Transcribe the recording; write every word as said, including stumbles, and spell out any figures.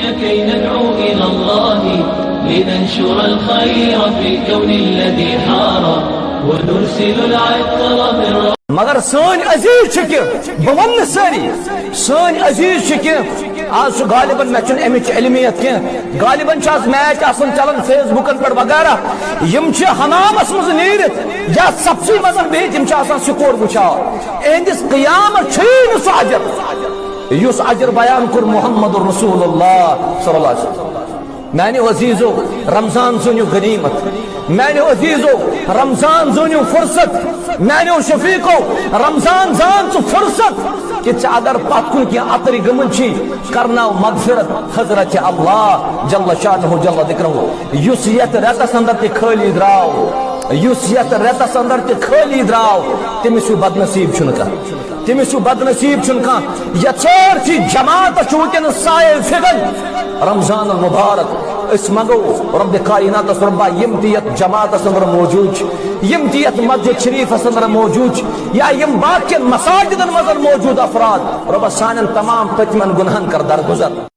كي ندعو إلى الله، لننشر الخير في الكون الذي حار، ونرسل العطر من مگر سٲنۍ عزیز چھِ کینٛہہ، بہٕ وَنہٕ نہٕ سٲری، سٲنۍ عزیز چھِ کینٛہہ۔ آز چھُ غالباً، مےٚ چھُنہٕ اَمِچ علمیت کینٛہہ، غالباً چھُ آز میچ آسان چلان فیس بُکَن پٮ۪ٹھ وغیرہ۔ یِم چھِ حمامَس منٛز نیٖرِتھ یا سبزی منٛز بِہِتھ، یِم چھِ آسان سکور وٕچھان۔ اِہِنٛدِس قیامَس چھُیی نہٕ سُہ اجر، یُس اجر بیان کوٚر محمد رسول اللہ صلی اللہ علیہ وسلم۔ میانیو عزیزو، رمضان زٲنِو غنیمت۔ میانیو عزیزو، رمضان زٲنِو فرصت۔ میانیو شفیقو، رمضان زان ژٕ فرصت کہ ژےٚ اگر پتھ کُن کینٛہہ عطرِ گٔمٕژ چھی، کرناو مغفرت حضرت اللہ جل شانہ جل ذکرہ، یُس یتھ رٮ۪تس اندر تہِ خٲلی درٛاو، یُس یتھ رٮ۪تس اندر تہِ خٲلی درٛاو، تٔمِس ہیوٗ بدنصیب چھُنہٕ کانٛہہ۔ تٔمِس ہیوٗ بدنصیب چھُنہٕ کانٛہہ۔ یَتھ سٲرسٕے جماعتس چھُ وٕنکیٚنَس سایہِ فِکرِ رمضان المبارک۔ أسۍ منٛگو رۄبِ کائناتس، رۄبا، یِم تہِ یَتھ جماعتس اندر موجود چھِ، یِم تہِ یَتھ مسجد شریفس اندر موجود چھِ، یا یِم باقین مساجدن منٛز موجود افراد، رۄبا، سانٮ۪ن تمام پٔتمٮ۪ن گناہن کر درگزر۔